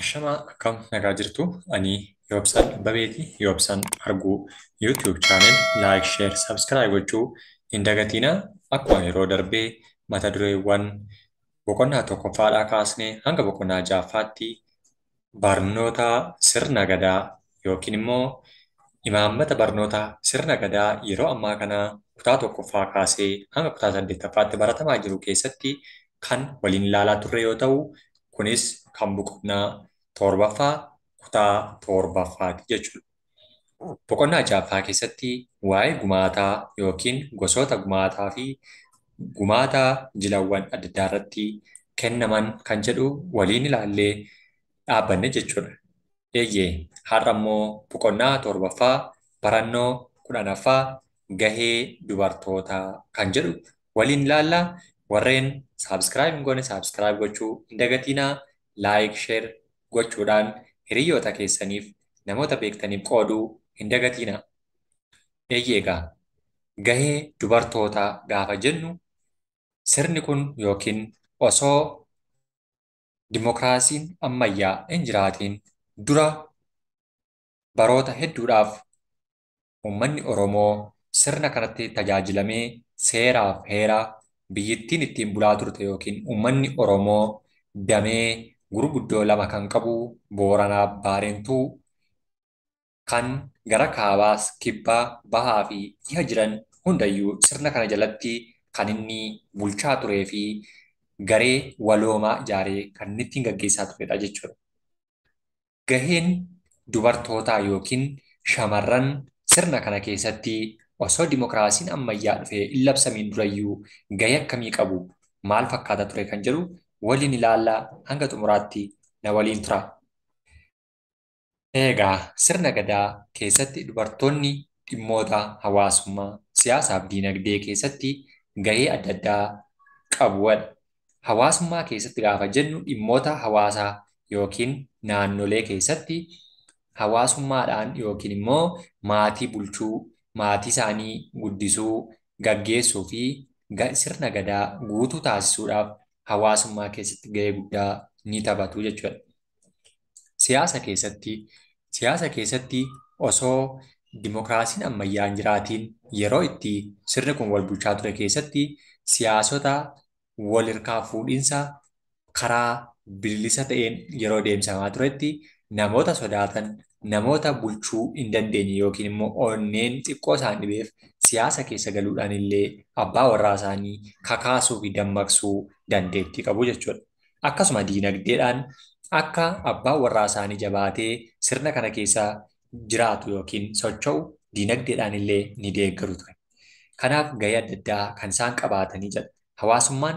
Ashamaa akkam nagaa jirtu? Ani Yoobsan Abbabeeti. Yoobsan Arguu YouTube channel like, share, subscribe gochuu hin dagatinaa. Akkuma yeroo darbee mata dureewwan boqonnaa tokkoffaadhaa kaasnee hanga boqonnaa ja'affaatti barnoota sirna gadaa yookiin immoo imaammata barnoota sirna gadaa yeroo ammaa kana kutaa tokkoffaa kaasee hanga kutaa saddeettaffaatti baratamaa jiru keessatti kan waliin ilaalaa turre yoo ta'u, kunis kan boqonnaa torbaffaa kutaa torbaffaati jechuudha. Boqonnaa ja'affaa keessatti waa'ee gumaataa yookiin gosoota gumaataa fi gumaata jilawwan adda addaa irratti kennaman kan jedhu waliin ilaallee dhaabbanne jechuudha. Eeyyee, har'a immoo boqonnaa torbaffaa barannoo 10ffaa gahee dubartootaa kan jedhu waliin ilaalla. Warreen subscribe hin goone subscribe gochuu hin dagatinaa. Like, share gochuudhaan hiriyoota keessaniif namoota beektaniif qooduu hin dagatinaa. Eeyyee egaa gahee dubartootaa gaafa jennu sirni kun yookiin osoo dimokiraasiin ammayyaa hin jiraatiin dura baroota hedduudhaaf uummanni Oromoo sirna kanatti tajaajilamee seeraaf heera biyyittiin ittiin bulaa turte yookiin uummanni Oromoo damee gurguddoo lama kan qabu Booranaaf Baarentuu kan gara kaabaas kibbaa bahaa fi dhiha jiran hundayyuu sirna kana jalatti kan inni bulchaa turee fi garee waloomaa ijaaree kan inni ittiin gaggeessaa turedha jechuudha. Gaheen dubartootaa yookiin shamarran sirna kana keessatti osoo dimokiraasiin ammayyaa dhufee hin labsamiin durayyuu gahee akkamii qabu, maal fakkaata ture kan jedhu waliin ilaallaa, hanga xumuraatti na waliin tura. Egaa sirna gadaa keessatti dubartoonni dhimmoota hawaasummaa, siyaasaa fi diinagdee keessatti gahee adda addaa qabu. Hawaasummaa keessatti gaafa jennu dhimmoota hawaasaa yookiin naannolee keessatti hawaasummaadhaan yookiin immoo maatii bulchuu, maatii isaanii guddisuu, gaggeessuu fi sirna gadaa guutuu taasisuudhaaf hawaasummaa keessatti gahee guddaa ni taphatu jechuudha. Siyaasa keessatti osoo dimokiraasiin ammayyaa hin jiraatiin yeroo itti sirni kun wal bulchaa ture keessatti siyaasota wal hirkaa fuudhinsa karaa bilisa ta'een yeroo deemsifamaa turetti namoota sodaatan, namoota bulchuu hin dandeenye yookiin immoo onneen xiqqoo isaan dhibeef siyaasa keessa galuudhaan illee abbaa warraa isaanii kakaasuu fi dammaqsuu dandeettii qabu jechuudha. Akkasuma diinagdeedhaan akka abbaan warraa isaanii jabaatee sirna kana keessa jiraatu yookiin socho'u diinagdeedhaan illee ni deeggaru ture. Kanaaf gahee adda addaa kan isaan qabaatanii jedha. Hawaasummaan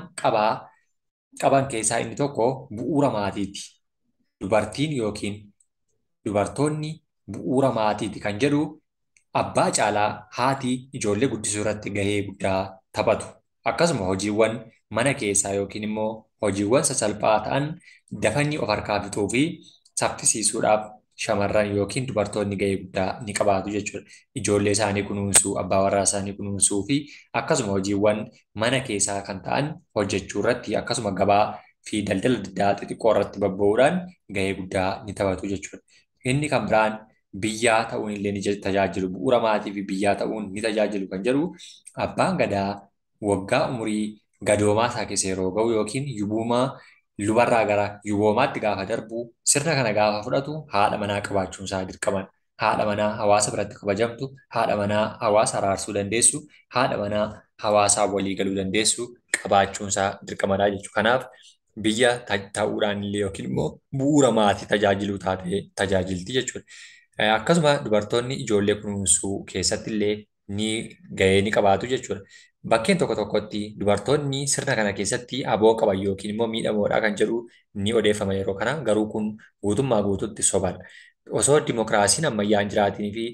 qaban keessaa inni tokko bu'uura maatiiti. Dubartiin yookiin dubartoonni bu'uura maatiiti kan jedhu, abbaa caalaa haati ijoollee guddisuu irratti gahee guddaa taphatu. Akkasuma hojiiwwan mana keessaa yookiin immoo hojiiwwan sasalphaa ta'an dafanii of harkaa fixuu fi saffisiisuudhaaf shamarran yookiin dubartoonni gahee guddaa ni qabaatu jechuudha. Ijoollee isaanii kunuunsuu, abbaa warraa isaanii kunuunsuu fi akkasuma hojiiwwan mana keessaa kan ta'an hojjechuu irratti, akkasuma gabaa fi daldala adda addaa xixiqqoo irratti bobba'uudhaan gahee guddaa ni taphatu jechuudha. Inni kan biraan biyyaa ta'uun illee ni tajaajilu. Bu'uura maatii fi biyyaa ta'uun ni tajaajilu kan jedhu, abbaan gadaa waggaa umurii gadoomaa isaa keessa yeroo ga'u yookiin yubumaa lubarraa gara yuboomaatti gaafa darbu, sirna kana gaafa fudhatu haadha manaa qabaachuun isaa dirqamadha. Haadha manaa hawaasa biratti kabajamtu, haadha manaa hawaasa araarsuu dandeessu, haadha manaa hawaasaa walii galuu dandeessu qabaachuun isaa dirqamadha jechuudha. Kanaaf biyya ta'uudhaan illee yookiin immoo bu'uura maatii tajaajiluu taatee tajaajilti jechuudha. Akkasuma dubartoonni ijoollee kunuunsuu keessatti illee ni gahee ni qabaatu jechuudha. Bakkeen tokko tokkotti dubartoonni sirna kana keessatti aboo qaban yookiin immoo miidhamoodha kan jedhu ni odeeffama yeroo kana, garuu kun guutummaa guututti sobadha. Osoo dimokiraasiin ammayyaa hin jiraatinii fi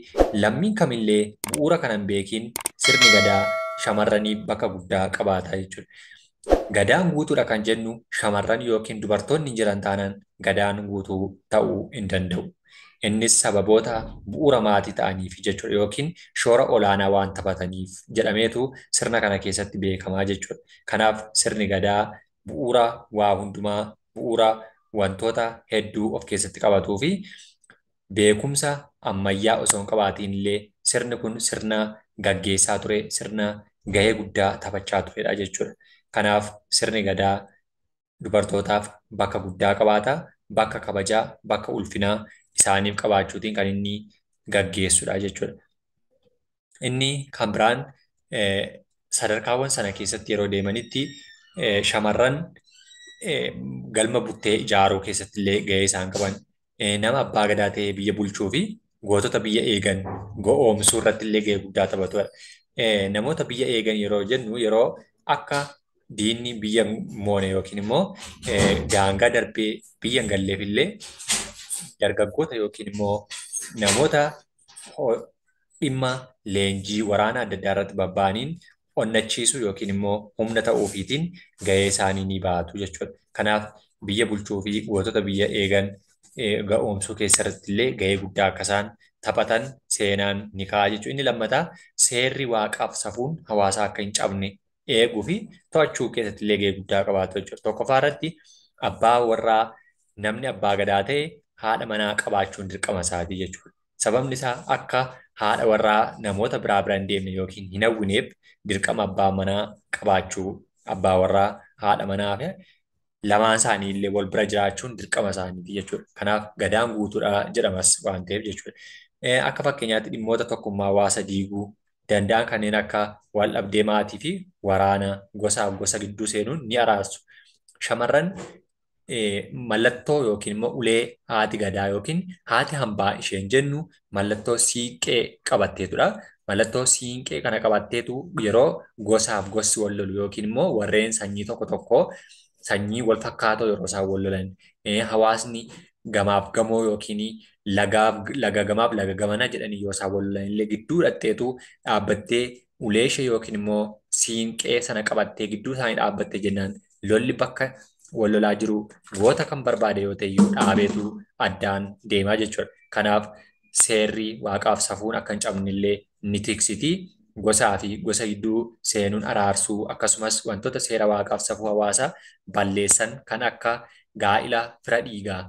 lammiin kamillee bu'uura kana hin beekiin sirni gadaa shamarraniif bakka guddaa qabaata jechuudha. Gadaan guutuudha kan jennu shamarran yookiin dubartoonni hin jiran taanaan gadaan guutuu ta'uu hin danda'u. Innis sababoota bu'uura maatii ta'aniif jechuudha yookiin shoora olaanaa waan taphataniif jedhameetu sirna kana keessatti beekamaa jechuudha. Kanaaf sirni gadaa bu'uura waa hundumaa, bu'uura wantoota hedduu of keessatti qabatuu fi beekumsa ammayyaa osoo hin qabaatiin illee sirni kun sirna gaggeessaa ture, sirna gahee guddaa taphachaa turedha jechuudha. Kanaaf sirni gadaa dubartootaaf bakka guddaa qabaata, bakka kabajaa, bakka ulfinaa isaaniif qabaachuutiin kan inni gaggeessudha jechuudha. Inni kan biraan sadarkaawwan sana keessatti yeroo deemanitti shamarran galma buttee ijaaruu keessatti illee gahee isaan qaban, nama abbaa gadaa ta'ee biyya bulchuu fi gootota biyya eegan go'oomsuu irratti illee gahee guddaa taphatudha. Namoota biyya eegan yeroo jennu yeroo akka diinni biyya moone yookiin immoo daangaa darbee biyya hin galleef illee dargaggoota yookiin immoo namoota dhimma leenjii waraana adda addaa irratti babba'aniin onnachiisuu yookiin immoo humna ta'uufiitiin gahee isaanii ni baatu jechuudha. Kanaaf biyya bulchuu fi gootota biyya eegan ga'oomsuu keessatti illee gahee guddaa akka isaan taphatan seenaan ni kaa'a jechuudha. Inni lammataa seerri waaqaaf safuun hawaasaa akka hin cabne eeguu fi to'achuu keessatti illee gahee guddaa qabaatu jechuudha. Tokkoffaa irratti abbaa warraa namni abbaa gadaa ta'e haadha manaa qabaachuun dirqama isaatii jechuudha. Sababni isaa akka haadha warraa namoota biraa bira hin deemne yookiin hin hawwineef dirqama abbaa manaa qabaachuu, abbaa warraa haadha manaa fi lamaan isaanii illee wal bira jiraachuun dirqama isaaniiti jechuudha. Kanaaf gadaan guutuudha jedhamas waan ta'eef jechuudha. Akka fakkeenyaatti dhimmoota tokkummaa hawaasa diiguu danda'an kanneen akka wal dhabdee maatii fi waraana gosaaf gosa gidduu seenuun ni araarsu. Shamarran mallattoo yookiin immoo ulee haati gadaa yookiin haati hambaa isheen jennu mallattoo siiqqee qabatteetudha. Mallattoo siinqee kana qabatteetu yeroo gosaaf gosti wal lolu yookiin immoo warreen sanyii tokko tokko sanyii wal fakkaatoo yeroo isaan wal lolan, hawaasni gamaaf gamoo yookiin lagaaf laga gamaaf laga gamana jedhanii yoo isaan wal lolan illee gidduu dhaqxeetu dhaabbattee ulee ishee yookiin immoo siinqee sana qabattee gidduu isaanii dhaabbattee jennaan lolli bakka wal lolaa jiru goota kan barbaade yoo ta'e iyyuu dhaabeetu addaan deemaa jechuudha. Kanaaf seerri waaqaaf safuun akka hin cabne illee ni tiksiti. Gosaa fi gosa gidduu seenuun araarsuu akkasumas wantoota seera waaqaaf safuu hawaasaa balleessan kan akka gaa'ila fira dhiigaa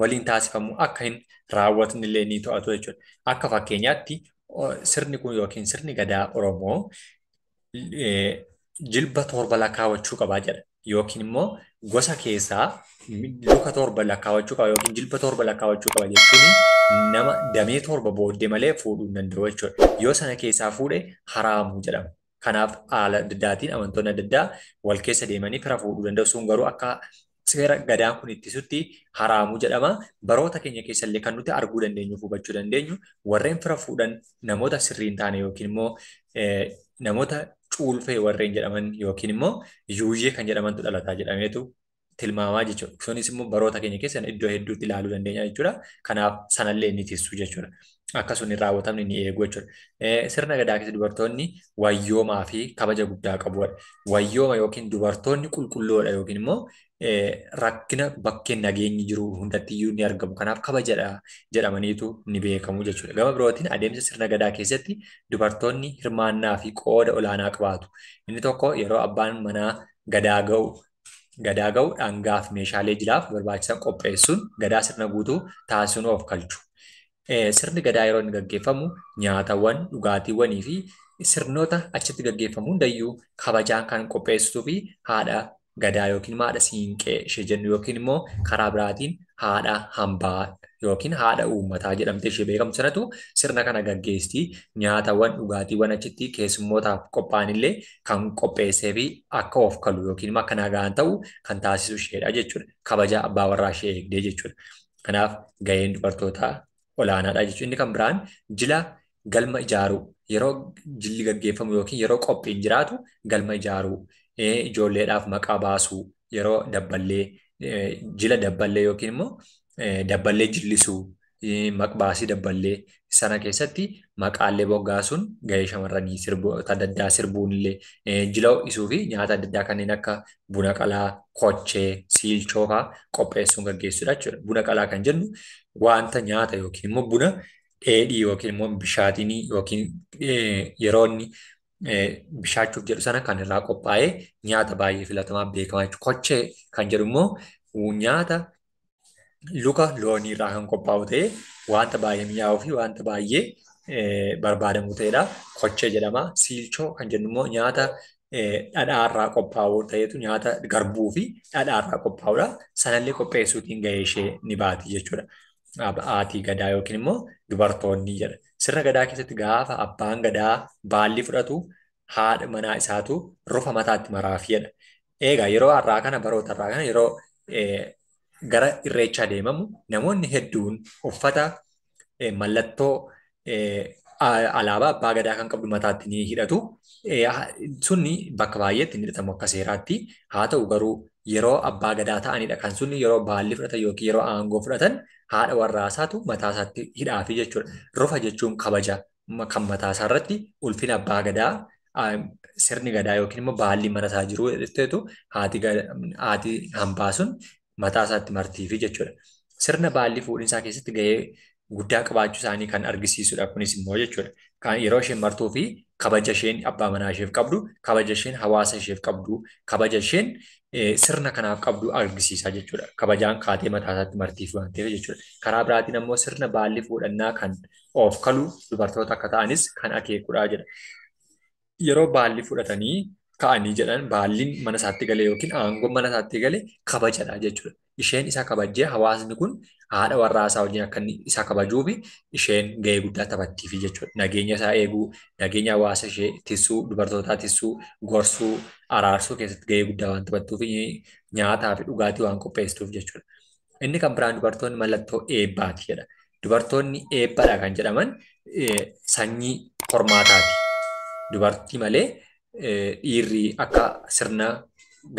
waliin taasifamu akka hin raawwatne illee ni to'atu jechuudha. Akka fakkeenyaatti sirni kun yookiin sirni gadaa Oromoo jilba 7 lakkaawwachuu qabaa jedha. Yookiin immoo gosa keessaa luka 7 lakkaawwachuu qaba yookiin jilba 7 lakkaawwachuu qaba jechuun nama damee 7 booddee malee fuudhuu hin danda'u jechuudha. Yoo sana keessaa fuudhe haraamuu jedhama. Kanaaf haala adda addaatiin amantoonni adda addaa wal keessa deemanii fira fuudhuu danda'u. Sun garuu akka seera gadaan kun ittisutti haraamuu jedhama. Baroota keenya keessa illee kan nuti arguu dandeenyu fi hubachuu dandeenyu warreen fira fuudhan namoota sirrii hin taane yookiin immoo namoota cuulfee warreen jedhaman yookiin immoo yuuyyee kan jedhamantu dhalataa jedhameetu tilmaamaa jechuudha. Sunis immoo baroota keenya keessa iddoo hedduutti ilaaluu dandeenya jechuudha. Kanaaf sanallee ni tissu jechuudha. Akka sun hin raawwatamne ni eegu jechuudha. Sirna gadaa keessa dubartoonni wayyoomaa fi kabaja guddaa qabu. Wayyooma yookiin dubartoonni qulqulloodha yookiin immoo rakkina bakkeen nageenyi jiru hundatti iyyuu ni argamu. Kanaaf kabajadha jedhamaniitu ni beekamu jechuudha. Gama birootiin adeemsa sirna gadaa keessatti dubartoonni hirmaannaa fi qooda olaanaa qabaatu. Inni tokko yeroo abbaan manaa gadaa ga'u dhangaa fi meeshaalee jilaaf barbaachisan qopheessuun gadaa sirna guutuu taasisuun of kalchu. Sirni gadaa yeroo inni gaggeeffamu nyaatawwan, dhugaatiiwwanii fi sirnoota achitti gaggeeffamu hundayyuu kabajaan kan qopheessituu fi haadha gadaa yookiin haadha siinqee ishee jennu yookiin immoo karaa biraatiin haadha hambaa yookiin haadha uummataa jedhamtee ishee beekamtu sanatu sirna kana gaggeessiti. Nyaatawwan, dhugaatiiwwan achitti keessummootaaf qophaa'an illee kan qopheessee fi akka of kalu yookiin akka nagaan ta'u kan taasisu isheedha jechuudha. Kabaja abbaa warraa ishee eegdee jechuudha. Kanaaf gaheen dubartootaa olaanaadha jechuudha. Inni kan biraan jila galma ijaaruu, yeroo jilli gaggeeffamu yookiin yeroo qophiin jiraatu galma ijaaruu, ijoolleedhaaf maqaa baasuu, yeroo dabballee jila dabballee yookiin immoo dabballee jillisuu, maqbaasii dabballee sana keessatti maqaalee moggaasuun gahee shamarranii sirboota adda addaa sirbuun illee jila ho'isuu fi nyaata adda addaa kanneen akka buna qalaa, kochee, siilchoo fa'aa qopheessuun gaggeessuudha jechuudha. Buna qalaa kan jennu wanta nyaata yookiin immoo buna dheedhii yookiin immoo bishaatinii yookiin yeroo inni bishaachuuf jedhu sana kan irraa qophaa'ee nyaata baay'ee filatamaa beekamaa jechuudha. Kochee kan jedhu immoo Nyaata luka loonii irraa kan qophaa'u ta'ee wanta baay'ee mi'aawuu fi wanta baay'ee barbaadamu ta'edha. Kochee jedhama. Siilchoo kan jennu immoo nyaata dhadhaarraa qophaa'u ta'etu nyaata garbuu fi dhadhaarraa qophaa'udha. Sanallee qopheessuutiin gahee ishee ni baati jechuudha. Haati gadaa yookiin immoo dubartoonni jedha. Sirna gadaa keessatti gaafa abbaan gadaa baalli fudhatu haadha manaa isaatu rufa mataatti maraafi jedha. Egaa yeroo har'aa kana baroota har'aa kana yeroo gara irreechaa deemamu namoonni hedduun uffata mallattoo alaabaa abbaa gadaa kan qabdu mataatti ni hidhatu. Sunni bakka baay'eetti ni hidhatamu akka seeraatti. Haa ta'u garuu yeroo abbaa gadaa ta'anidha kan sunni yeroo baalli fudhatan yookiin yeroo aangoo fudhatan haadha warraasaatu mataa isaatti hidhaafi jechuudha. Rufa jechuun kabaja kan mataa isaa irratti ulfina abbaa gadaa sirni gadaa yookiin immoo baalli mana isaa jiru jetteetu haati hambaa sun mataa isaatti martiifi jechuudha. Sirna baalli fuudhinsaa keessatti gahee guddaa qabaachuu isaanii kan argisiisudha kunis immoo jechuudha. Kan yeroo isheen martuu fi kabaja isheen abbaa manaa isheef qabdu, kabaja isheen hawaasa isheef qabdu, kabaja isheen sirna kanaaf qabdu argisiisa jechuudha. Kabajaan kaatee mataa isaatti martiif waan ta'eef jechuudha. Karaa biraatiin ammoo sirna baalli fuudhannaa kan of kalu dubartoota akka ta'anis kan akeekudha jedha. Yeroo baalli fudhatanii ka'anii jedhan baalliin mana isaatti gale yookiin aangoon mana isaatti gale kabajadha jechuudha. Isheen isa kabajjee hawaasni kun haadha warraa isaa wajjin akka inni isa kabajuu fi isheen gahee guddaa taphattiifi jechuudha. Nageenya isaa eeguu, nageenya hawaasa ishee tiksuu, dubartootaa tiksuu, gorsuu, araarsuu keessatti gahee guddaa waan taphattuuf nyaataa fi dhugaatii waan qopheessituuf jechuudha. Inni kan biraan dubartoonni mallattoo eebbaati jedha. Dubartoonni eebbadha kan jedhaman sanyii hormaataati. Dubartii malee dhiirri akka sirna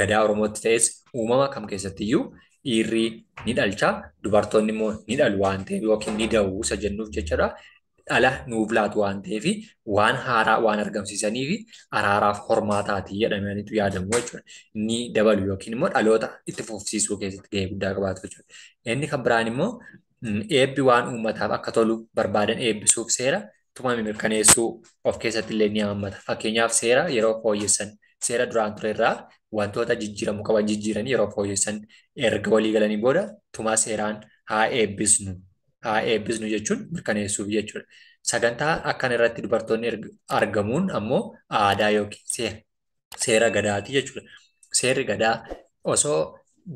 gadaa Oromootti ta'es uumama kam keessattiyyuu dhiirri ni dhalcha, dubartoonni immoo ni dhalu waan ta'eef yookiin ni da'u isa jennuuf jechuudha. Dhala nuuf laatu waan ta'eef waan haaraa waan argamsiisaniif araaraaf hormaataati jedhamaniitu yaadamu jechuudha. Ni dabalu yookiin immoo dhaloota itti fufsiisuu keessatti gahee guddaa qabaatu jechuudha. Inni kan biraan immoo eebbi waan uummataaf akka tolu barbaadan eebbisuuf seera tumame mirkaneessuu of keessatti illee ni hammata. Fakkeenyaaf seera yeroo fooyyessan seera duraan ture irraa wantoota jijjiiramuu qaban jijjiiranii yeroo fooyyessan erga walii galanii booda tumaa seeraan haa eebbisnu. Haa eebbisnu jechuun mirkaneessuuf jechuudha. Sagantaa akkana irratti dubartoonni argamuun ammoo aadaa yookiin seera gadaati jechuudha. Seerri gadaa osoo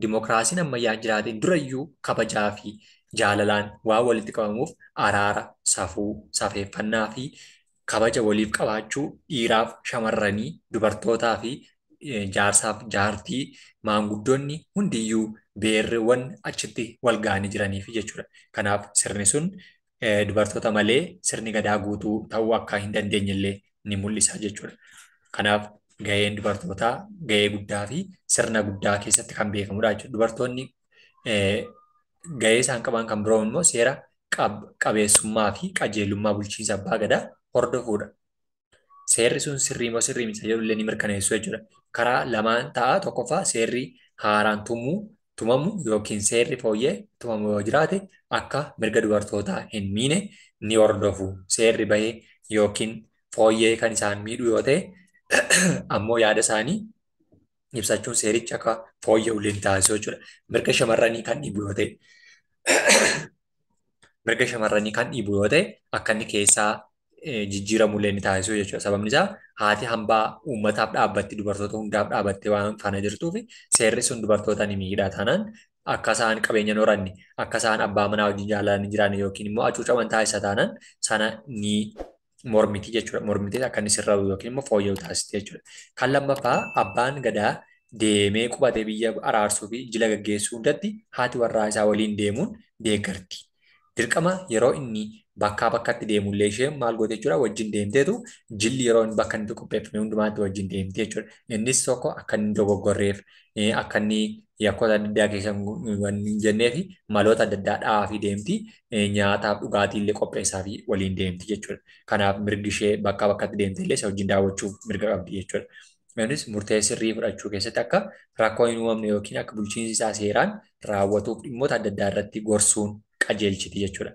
dimokiraasiin ammayyaan jiraatiin durayyuu kabajaa fi jaalalaan waan walitti qabamuuf araara, safuu, safeeffannaa fi kabaja waliif qabaachuu dhiiraaf shamarranii, dubartootaa fi jaarsaaf jaartii maanguddoonni hundiyyuu beerriiwwan achitti wal ga'anii jiraniif jechuudha. Kanaaf sirni sun dubartoota malee sirni gadaa guutuu ta'uu akka hin dandeenyellee ni mul'isa jechuudha. Kanaaf gaheen dubartootaa gahee guddaa fi sirna guddaa keessatti kan beekamudha jechuudha. Dubartoonni gahee isaan qaban kan biroo immoo seera qabeessummaa fi qajeelummaa bulchiinsa abbaa gadaa hordofuudha. Seerri sun sirrii moo sirrii miti jedhu illee ni mirkaneessu jechuudha. Karaa lamaan ta'a. Tokkoffaa seerri haaraan tumamu yookiin seerri fooyyee tumamu yoo jiraate akka mirga dubartootaa hin miine ni hordofu. Seerri bahee yookiin fooyyee kan isaan miidhu yoo ta'e ammoo yaada isaanii ibsachuun seerichi akka fooyya'u illee ni taasisu jechuudha. Mirga shamarranii kan dhiibu yoo ta'e mirga shamarranii kan dhiibu yoo ta'e akka inni keessaa jijjiiramu illee ni taasisu jechuudha. Sababni isaa haati hambaa uummataaf dhaabbatti dubartoota hundaaf dhaabattee waan faana jirtuuf seerri sun dubartoota ni miidha taanaan akka isaan qabeenya hin horanne akka isaan abbaa manaa wajjin jaalalaan hin jiraanne yookiin immoo hacuucaman taasisa taanaan sana ni mormiti jechuudha. Mormitee akka inni sirra'u yookiin immoo fooyya'u taasisti jechuudha. Kan lammaffaa abbaan gadaa deemee qubatee biyya araarsuu fi jila gaggeessuu hundatti haati warraa isaa waliin deemuun deeggarti. Dirqama yeroo inni bakkaa bakkatti deemullee isheen maal goote jechuudha wajjin deemteetu jilli yeroo inni bakka inni qopheeffame hundumaatti wajjin deemte jechuudha. Innis tokko akka inni dogoggorreef akka inni yakkoota adda addaa keessa hin jennee fi maloota adda addaa dha'aa fi deemti nyaataaf dhugaatii illee qopheessaa fi waliin deemti jechuudha. Kanaaf mirgi ishee bakkaa bakkatti deemte illee isa wajjin daawwachuuf mirga qabdi jechuudha. Innis murtee sirrii fudhachuu keessatti akka rakkoo hin uumamne yookiin akka bulchiinsi isaa seeraan raawwatuuf dhimmoota adda addaa irratti gorsuun qajeelchiti jechuudha.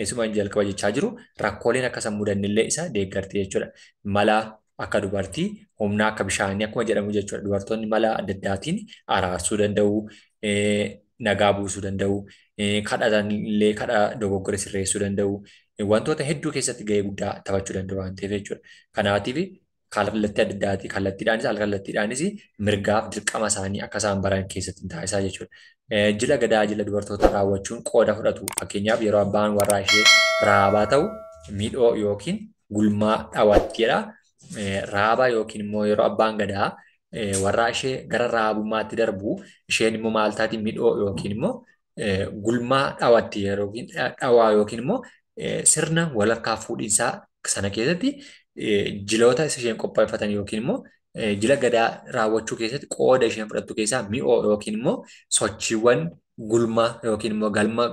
Isuma jalqaba jechaa jiru rakkooleen akka isaan mudannillee isa deeggarti jechuudha. Mala akka dubartii humna akka bishaanii akkuma jedhamu jechuudha. Dubartoonni mala adda addaatiin araarsuu danda'u, nagaa buusuu danda'u, kadhatan illee kadha dogoggora sirreessuu danda'u, wantoota hedduu keessatti gahee guddaa taphachuu danda'u waan ta'eef jechuudha. Kanaatiif kallattii adda addaati kallattiidhaanis alkallattiidhaanis mirgaaf dirqama isaanii akka isaan baran keessatti taasisaa jechuudha. Jila gadaa jila dubartoota raawwachuun qooda fudhatu. Fakkeenyaaf yeroo abbaan warraa ishee raabaa ta'u miidhoo yookiin gulmaa dhawattiidha. Raabaa yookiin immoo yeroo abbaan gadaa warraa ishee gara raabummaatti darbu isheen immoo maal taati miidhoo yookiin immoo gulmaa dhawatti yookiin dhawaa yookiin immoo sirna walakkaa fuudhinsaa sana keessatti jiloota isheen qopheeffatan yookiin immoo jila gadaa raawwachuu keessatti qooda isheen fudhattu keessaa mi'oo yookiin immoo sochiiwwan gulmaa yookiin immoo galma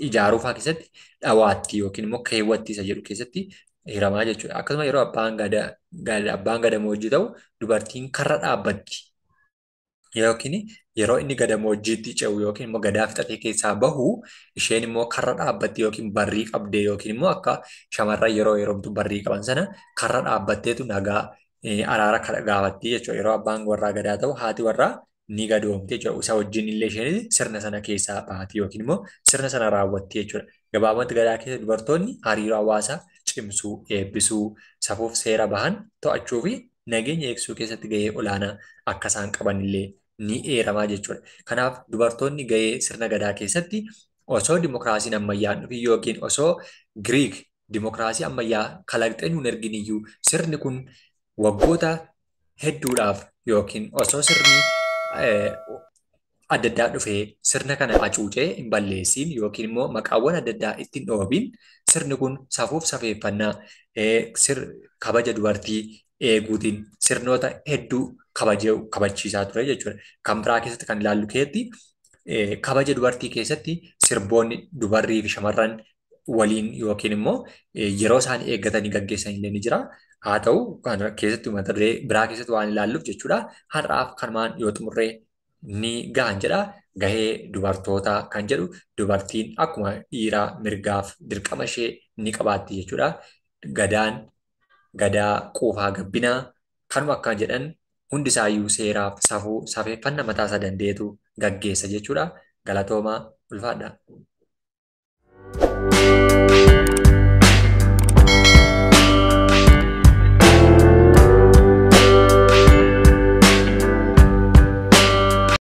ijaaruu fa'aa keessatti dhawaatti yookiin immoo keewwatti isa jedhu keessatti hiramaa jechuudha. Akkasuma yeroo abbaan gadamoojjii ta'u dubartiin karra dhaabbatti yookiin yeroo inni gadamoojjiitti ce'u yookiin immoo gadaa fixatee keessaa bahu isheen immoo karra dhaabbatti yookiin barrii qabdee yookiin immoo akka shamarran yeroo heerumtu barrii qaban sana karra dhaabbatteetu nagaa araara gaafatti jechuudha. Yeroo abbaan warraa gadaa ta'u haati warraa ni gadoomti jechuudha. Isa wajjin illee isheen sirna sana keessaa baati yookiin immoo sirna sana raawwatti jechuudha. Gabaabumatti gadaa keessa dubartoonni hariiroo hawaasaa cimsuu, eebbisuu, safuuf seera bahan to'achuu fi nageenya eegsisuu keessatti gahee olaanaa akka isaan qaban illee ni eeramaa jechuudha. Kanaaf dubartoonni gahee sirna gadaa keessatti osoo dimokiraasiin ammayyaa hin dhufin yookiin osoo Giriik dimokiraasii ammayyaa kalaqxee nuun ergin iyyuu sirni kun waggoota hedduudhaaf yookiin osoo sirni adda addaa dhufee sirna kana hacuucee hin balleessiin yookiin immoo maqaawwan adda addaa ittiin dhoobiin sirni kun safuuf safeeffannaa kabaja dubartii eeguutiin sirnoota hedduu kabachiisaa ture jechuudha. Kan biraa keessatti kan ilaallu keessatti kabaja dubartii keessatti sirboonni dubarrii fi shamarran waliin yookiin immoo yeroo isaan eeggatanii gaggeessan illee ni jira. Haa ta'u kan keessatti mata duree biraa keessatti waan ilaalluuf jechuudha. Har'aaf kanumaan yoo xumurree ni gahan jedha. Gahee dubartootaa kan jedhu dubartiin akkuma dhiiraa mirgaaf dirqama ishee ni qabaatti jechuudha. Gadaan gadaa quufaa gabbinaa kanuma akka jedhan hundi isaayyuu seeraaf safuu safeeffannaa mataa isaa danda'etu gaggeessa jechuudha. Galatoomaa ulfaadha.